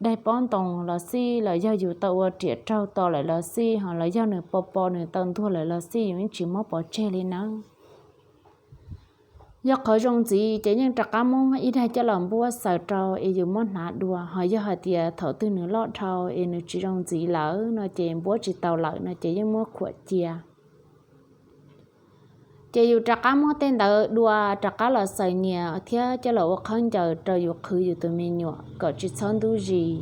daig pob ntoos los xij, los yog yus tau ua riam raug to lawm los xij, ho los yog nws po po nws tau ntuag lawm los xij, yus yeej tsis muab pov tseg li nawb. Yog qhov zoo ntxiv ces yeej rov qab muab ib daig coj los npuab xaws rau es yus muab hnav dua, ho yog hais tias thaum twg nws loj dhau es nws tsis zoo ntxiv lawm no ces npuab tsis tau lawm no ces yeej muab khuam cia. Ces yus rov qab muab tej ntawd dua rov qab los xaws nyias thiab coj los ua khaub ncaws rau yus qhwv yus tus me nyuam kom tsis txhob ntub zis,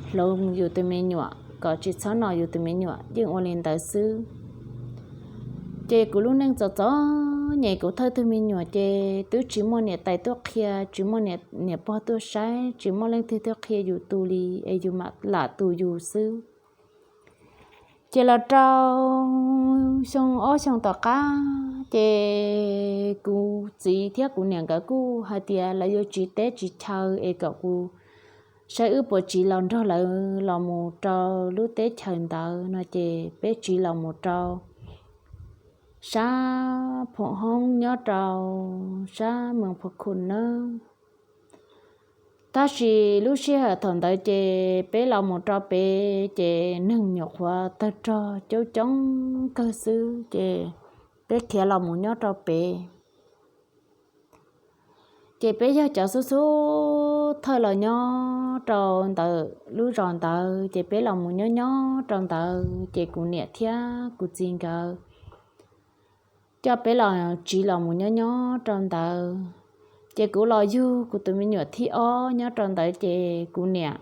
hloov yus tus me nyuam kom tsis txhob no yus tus me nyuam, yeej ua li ntawd xwb. Ces kuv lub neej txom txom nyem, kuv thawj tug me nyuam ces twb tsis muaj niam tais tuaj qhia, tsis muaj niam pog tuaj saib, tsis muaj leej twg tuaj qhia yus tu li, es yus mam lam tu yus xwb. Ces los rau xyoo ob xyoo tom qab ces kuv txiv thiab kuv niam nkawd kuj hais tias lawv yuav tsiv teb tsiv chaw es kom kuv saib wb puas tsiv los nrog lawv los mus rau lub teb chaws ntawd no ces peb tsiv los mus rau sab Phoom Hoob nyob rau sab Moos Pha Khu nawb. Tab sis lub sij hawm thaum ntawd ces peb los mus rau pem ces neeg nyuam qhuav tawg rog coob coob kawg xwb ces peb khiav los mus nyob rau pem. Ces peb yog cov xub xub thawj los nyob rau ntawm lub zos ntawd ces peb los mus nyob nyob rau ntawd ces kuv niam thiab kuv txiv nkawd coj peb los tsiv los mus nyob nyob rau ntawd. Ces kuv los yug kuv tus me nyuam thib ob nyob rau ntawd ces kuv niam,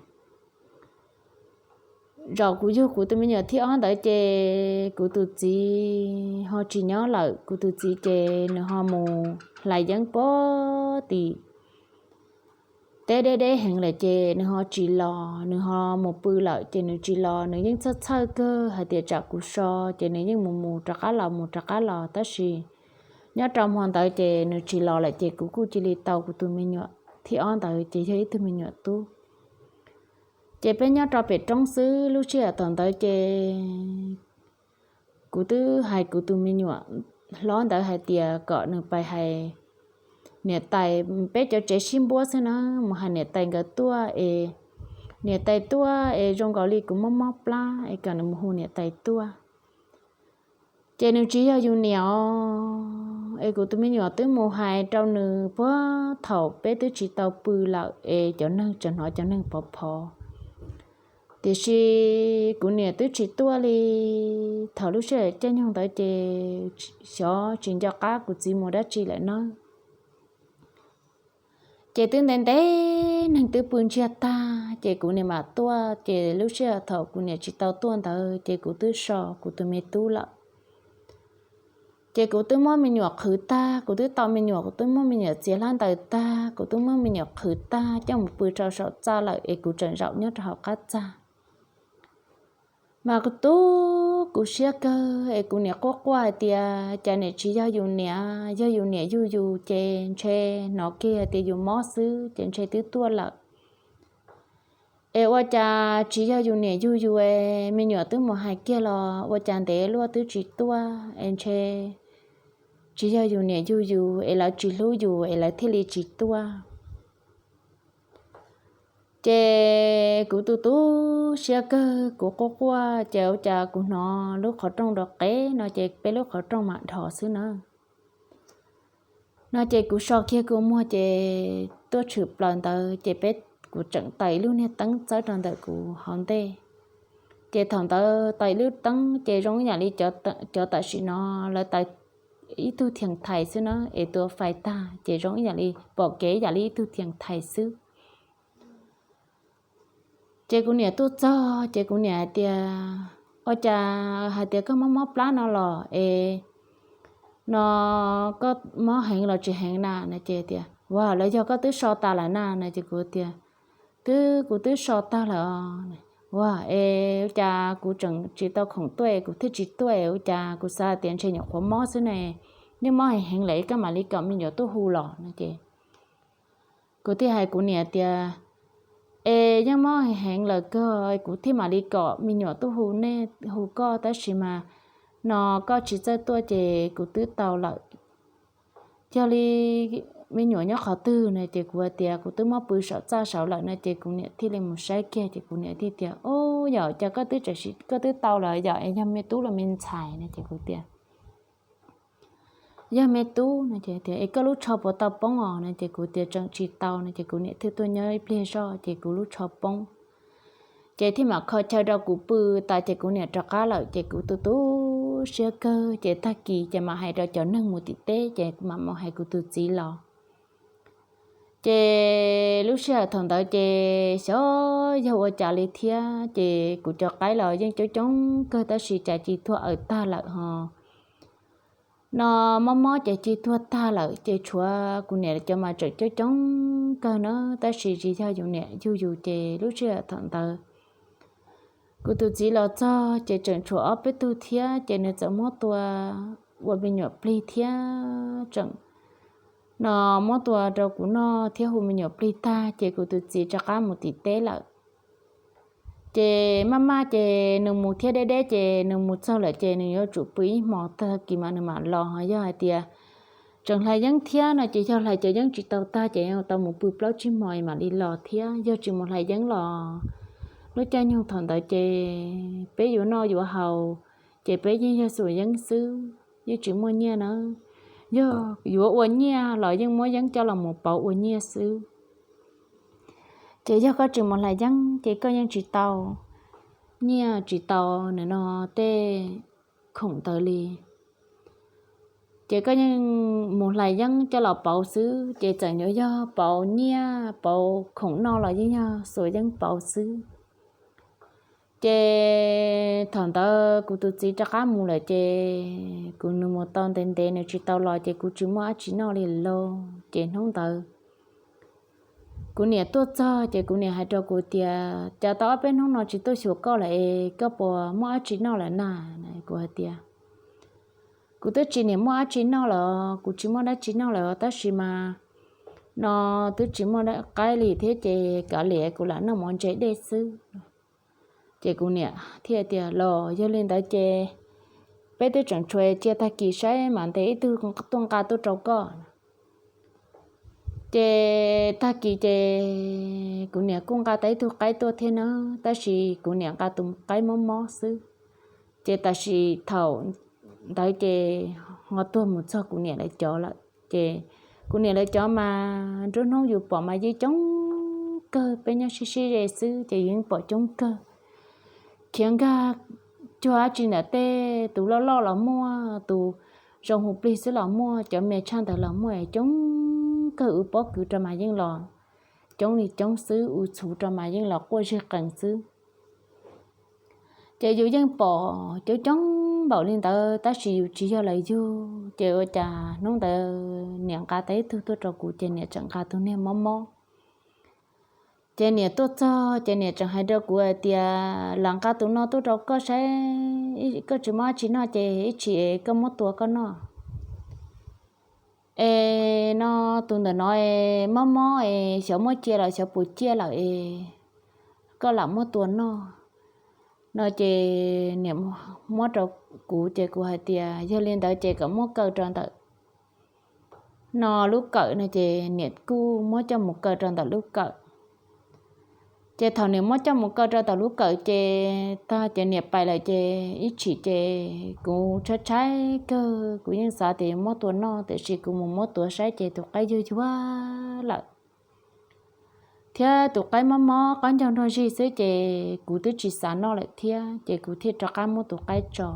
zaum kuv yug kuv tus me nyuam thib ob ntawd ces kuv tus txiv ho tsis nyob lawm. Kuv tus txiv ces nws ho mus hlais yeeb puag tim teb deb deb heev lawm ces nws ho tsis los, nws ho mus pw lawm ces nws tsis los. Nws yeej txhawj txhawj kawg hais tias tsam kuv so ces nws yeej mus mus rov qab los mus rov qab los tab sis nyob rau hmo ntawd ces nws tsis los lawm ces kuv kuj cia li tau kuv tus me nyuam thib ob ntawd ces yog ib tug me nyuam tub. Ces peb nyob rau pem roob xwb. Lub sij hawm thaum ntawd ces kuv twb hais kuv tus me nyuam hlob ntawd hais tias kom nws pais hais niam tais, peb cov tsev sib npuab xwb na, mus hais niam tais nkawd tuaj es niam tais tuaj es zoo nkaus li kuv mob mob plab es kom nws mus hu niam tais tuaj. Ces nws tsis yog yus niam os. Es kuv tus me nyuam twb mus hais rau nws puag thaum peb twb tsis tau pw lawm es cov neeg tseem hnov cov neeg pov phov. Tiam sis kuv niam twb tsis tuaj li. Thaum lub sij hawm caij nyoog ntawd ces xyov tsis nco qab kuv txiv mus dab tsi lawm nawb. Ces twb ntev ntev neeg twb pw ntsiag tag ces kuv niam mam tuaj. Ces lub sij hawm thaum kuv niam tsis tau tuaj ntawd ces kuv twb so kuv tus me tub lawm. Ces kuv twb muab me nyuam qhwv tag, kuv twb tau me nyuam, kuv twb muab me nyuam txiav hlab ntaws tag, kuv twb muab me nyuam qhwv tag coj mus pw rau saum txaj lawm es kuv tseem zaum nyob rau hauv qab txaj. Mas kuv tu kuv siab kawg es kuv niam quaj quaj hais tias cas niam tsis yog yus niam, yog yus niam yug yus ces ntshe hnov kiag hais tias yus mob xwb ces ntshe twb tuaj lawm. Es ua cas tsis yog yus niam yug yus es me nyuam twb mus hais kiag los ua cas ntev luaj twb tsis tuaj es ntshe tsis yog yus niam yug yus es lawv tsis hlub yus es lawv thiaj li tsis tuaj. Ces kuv tu tu siab kawg kuv quaj quaj ces ua cas kuv hnov lub qhov rooj rov qev no ces peb lub qhov rooj mam dhos xwb na. No ces kuv so kiag kuv muag ces tuaj tshwm plaws ntawd ces peb, kuv tseem taws ib lub niag teeb txawb rau ntawm kuv hauv ntej. Ces thaum ntawd taws ib lub teeb ces zoo ib yam li cov tam sim no lawv taws ib tug thias thais xwb na es tua fais tag ces zoo ib yam li pom kev ib yam li ib tug thias thais xwb. Ces kuv niam tuaj txog ces kuv niam hais tias, ua cas hais tias koj mob mob plab no los es no koj mob heev los tsis heev na no ces tias, ua los yog koj twb so tas lawm na no ces kuv tias, twb kuv twb so tag lawm. Ua es cas kuv tseem tsis tau khoom tuaj kuv thiaj tsis tuaj ua cas kuv xav tias ntshe nyuam qhuav mob xwb ne, yeej mob heev heev lawm koj mam li kom me nyuam tuaj hu los no ces kuv thiaj hais kuv niam tias, es yeej mob heev heev lawm kawg kuv thiaj mam li kom me nyuam tuaj hu nej, hu koj tab sis mas no koj tsis txawj tuaj ces kuv twb tau lawm. Yog li me nyuam nyob qhov twg no ces kuv hais tias kuv twb muab pw saum txaj saud lawm no ces kuv niam thiaj li mus saib kiag ces kuv niam thiaj tias, o, yog cas koj twb, koj twb tau lawm yog es yog me tub los me ntxhais no ces kuv tias, yog me tub no ces tias, es koj lub tsho puas tau poob os no ces kuv tias tseem tsis tau no ces kuv niam thiaj tuaj nyob ib pliag zoj ces kuv lub tsho poob. Ces thiaj mam kho chaw rau kuv pw tas ces kuv niam rov qab lawm ces kuv tu tu siab kawg ces tag kis ces mam hais rau cov neeg mus tim teb ces mam mus hais kuv tus txiv los. Ces lub sij hawm thaum ntawd ces xyov yog ua cas li thiab ces kuv cov qaib los yeej coob coob kawg tab sis cas ci tuag awm tag lawm ho. No mob mob ces ci tuag tag lawm ces tshuav kuv niam cov mas tseem coob coob kawg na tab sis tsis yog yus niam yug yus ces lub sij hawm thaum ntawd kuv tus txiv los txog ces tseem tshuav ob peb tug thiab ces nws txawm muab tua ua me nyuam plig thiab tseem no muab tua rau kuv noj thiab hu me nyuam plig tag ces kuv tus txiv rov qab mus tim teb lawm. Ces maj maj ces nws mus thiab deb deb ces nws mus txog lawm ces nws yuav tsum pw ib hmos tag kis mas nws mam los ho yog hais tias tseem hlais yeeb thiab no ces yog hlais cov yeeb tsis tau tag ces tau mus pw plaub tsib hmo mam li los thiab, yog tsis mus hlais yeeb los lub caij nyoog thaum ntawd ces peb yuav noj yuav haus ces peb yeej yog xuas yeeb xwb, yeej tsis muaj nyiaj na. Yog yuav ua nyiaj los yeej muab yeeb coj los mus pauv ua nyiaj xwb. Ces yog koj tsis mus hlais yeeb ces koj yeej tsis tau nyiaj, tsis tau nim no tej khoom ntawd li. Ces koj yeej mus hlais yeeb coj los pauv xwb, ces txawm yuav yog pauv nyiaj pauv khoom noj los yeej yog xuas yeeb pauv xwb. Ces thaum ntawd kuv tus txiv rov qab mus lawm ces kuv, nws mus tau ntev ntev nws tsis tau los ces kuv tsis muaj dab tsi noj li lauj. Ces hnub ntawd kuv niam tuaj txog ces kuv niam hais rau kuv tias, Cas tau ob peb hnub no tsis tuaj xyuas koj lawm es koj puas muaj dab tsi noj lawm na? Kuv hais tias, Kuv twb tsis niam muaj dab tsi noj lawm, kuv tsis muaj dab tsi noj lawm tab sis mas no twb tsis muaj qaib li thiab ces kav liam kuv lam noj mov ntse dej xwb. Ces kuv niam thiaj tias, Los yog li ntawd ces peb twb tseem tshuav, cia tag kis saib mam ntes ib tug tuaj nqa tuaj rau koj. Ces tag kis ces kuv niam kuj nqa tau ib tug qaib tuaj thiab na, tab sis kuv niam nqa tus qaib mob mob xwb. Ces tam sim thaum ntawd ces ho tuag mus txog kuv niam lawv cov lawm. Ces kuv niam lawv cov mas nruab hnub yus pom mas yeej coob kawg, peb nyob sib sib ze xwb ces yus yeej pom coob kawg. Khiav nkag cuag dab tsi ntawm tej, tus loj loj los muaj, tus zoo hu plig xwb los muaj, cov me tshaj ntawd los muaj, coob kawg, ua pob kws rau mas yeej los coob li coob xwb, ua txhuv rau mas yeej los quaj zeg qees xwb. Ces yus yeej pom coob coob npaum li ntawd tab sis yus tsis yog lawv yug, ces ua cas hnub ntawd niam nqa tau ib tug tuaj rau kuv ces niam tseem nqa tus niag mob mob. Ces niam tuaj txog ces niam tseem hais rau kuv hais tias, Lam nqa tus no tuaj rau koj saib, koj tsis muaj dab tsi noj ces ib tsam koj muab tua koj noj. Es no tus ntawm no es mob mob es xyov muab cia los xyov puas ciaj lawm es koj lam muab tua noj. No ces niam muab rau kuv ces kuv hais tias, Yog li ntawd ces kom muab kaw rau ntawm no lub kawm no ces niam kuj muab coj mus kaw rau ntawm lub kawm. Ces thaum niam muab coj mus kaw rau ntawm lub kawm ces tag ces niam pais lawm ces ib tsam ces kuv tshaib tshaib kawg, kuv yeej xav tias yuav muab tua noj tiam sis kuv mus muab tuav saib ces tus qaib yuag yuag lawm, thiab tus qaib mob mob qaib ncaug nrog zig xwb ces kuv twb tsis xav noj lawm thiab ces kuv thiaj rov qab muab tus qaib tso.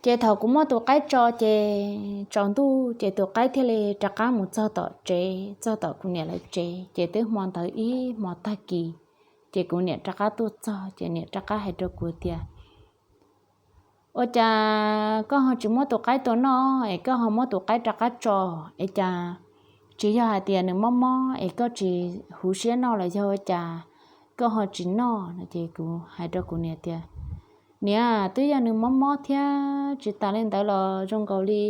Ces thaum kuv muab tus qaib tso ces tsaus ntuj ces tus qaib thiaj li rov qab mus txog tom tsev, txog tom kuv niam lawv tsev. Ces twb hmo ntawd ib hmo tag kis ces kuv niam rov qab tuaj txog ces niam rov qab hais rau kuv tias, Ua cas koj ho tsis muab tus qaib tua noj es koj ho muab tus qaib rov qab tso? Es cas tsis yog hais tias nws mob mob es koj tsis huv siab noj los yog ua cas koj ho tsis noj no? Ces kuv hais rau kuv niam tias, Niam, twb yog nws mob mob thiab, tsis tas li ntawd los zoo nkaus li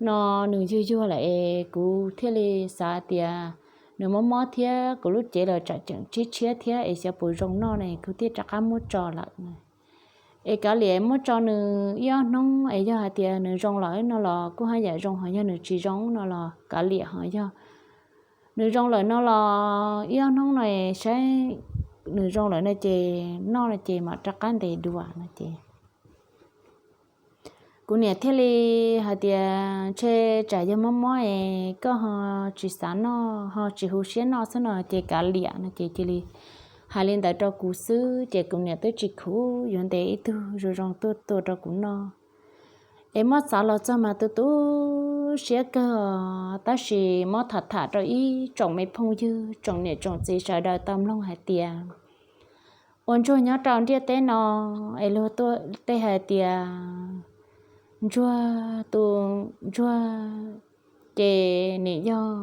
no nws yuag yuag lawm es kuv thiaj li xav tias nws mob mob thiab kuv lub cev los tsam tseem tshiab tshiab thiab es xyov puas zoo noj ne kuv thiaj rov qab muab tso lawm. Es kav liam muab tso nws ib ob hnub es yog hais tias nws zoo lawm no los kuj haj yam zoo, ho yog nws tsis zoo no los kav liam, ho yog nws zoo lawm no los ib ob hnub no saib nws zoo lawm no ces noj no ces mam rov qab ntes dua no ces kuv niam thiaj li hais tias, Ntshe tsam yog mob mob es koj ho tsis xav noj ho tsis huv siab noj xwb no ces kav liam no ces cia li hais li ntawd rau kuv xwb ces kuv niam twb tsis khuv yuav ntes ib tug zoo zoo tuaj tua rau kuv noj. Es muab xav los txog mas tu tu siab kawg os, tab sis muab tham tham rau ib tsoom me phooj ywg tsoom niam tsoom txiv sawv daws tau mloog hais tias ua ntsuag nyob rau ntiaj teb no es luag tej hais tias ntsuag, tus ntsuag ces nim yog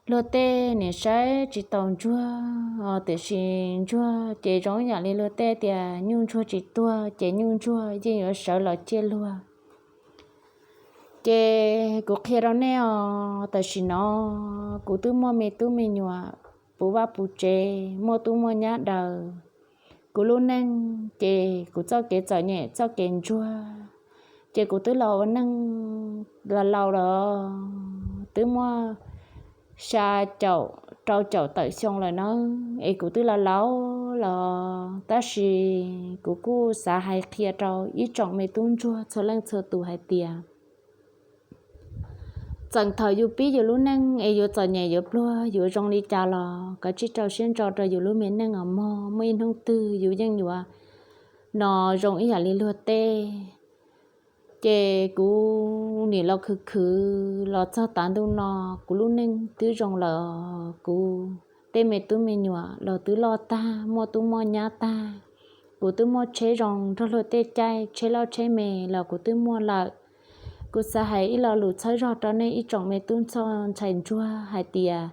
luag tej nim saib tsis taus ntsuag os, tiam sis ntsuag ces zoo ib yam li luag tej tias nyuj ntsuag tsis tuag ces nyuj ntsuag yeej yuav sawv los ciaj luag. Ces kuv qhia rau nej os, tam sim no kuv twb muaj me tub me nyuam puv vaj puv tsev, muaj tub muaj nyab daws. Kuv lub neej ces kuv txoj kev txom nyem txoj kev ntsuag, Ces kuv twb los ua neej laus laus lawm, twb muaj xya caum rau caum tawm xyoo lawm nawb, es kuv twb laus laus lawm, tab sis kuv kuj xav hais qhia rau ib tsoom me tub ntsuag txhua leej txhua tus hais tias txawm thaum yus pib yus lub neej es yuav txom nyem yuav pluag yuav zoo li cas los kav tsij rau siab ntso rau yus lub me neej os mog. Muaj ib hnub twg yus yeej yuav no zoo ib yam li luag tej. Ces kuv nim los khwv khwv los txog tav ntuj no, kuv lub neej twb zoo lawm, kuv tej me tub me nyuam los twb loj tag, muaj tub muaj nyab tag. Kuv twb muaj tsheb zoo nrog luag tej caij, tsheb loj tsheb me los kuv twb muaj lawm. Kuv xav hais ib lo lus txhawb zog rau nej ib tsoom me tub ntxhais ntsuag hais tias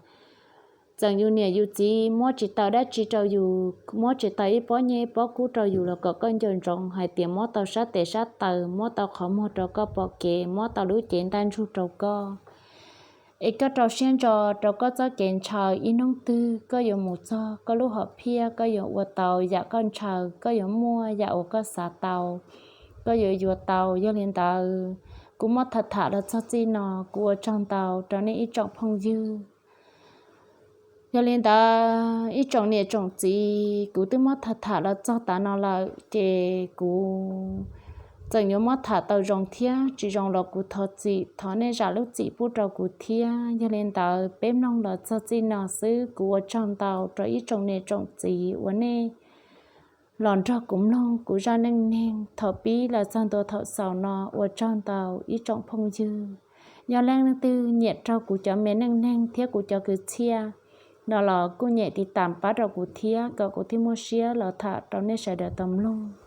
txawm yus niam yus txiv muab tsis tau dab tsi rau yus, muab tsis tau ib pob nyiaj ib pob kub rau yus los kom koj nco ntsoov hais tias muab tau sab tes sab taw, muab tau qhov muag rau koj pom kev, muab tau lub cev ntaj ntsug rau koj. Es koj rau siab ntso rau koj txoj kev ntshaw, ib hnub twg koj yuav mus txog koj lub hom phiaj, koj yuav ua tau yam koj ntshaw, koj yuav muaj yam uas koj xav tau, koj yuav yuav tau. Yog li ntawd, kuv muab tham tham los txog txij no, kuv ua tsaug ntau rau nej ib tsoom phooj ywg. Yog li ntawd ib tsoom niam tsoom txiv, kuv twb muab tham tham los txog tav no lawm, ces kuv txawm yuav muab tham tau zoo thiab tsis zoo los kuv thov txim, thov nej zam lub txim pub rau kuv thiab. Yog li ntawd peb mloog los txog txij no xwb, kuv ua tsaug ntau rau ib tsoom niam tsoom txiv uas nej los nrog kuv mloog kuv zaj neej neeg thaum pib los txog ntua thaum xaus no, ua tsaug ntau ib tsoom phooj ywg. Yog leej twg nyiam raug kuv cov me neej neeg thiab kuv cov kwv txhiaj no los kuj nyem tiv tam pab rau kuv thiab kom kuv thiaj muaj siab los tham rau nej sawv daws tau mloog.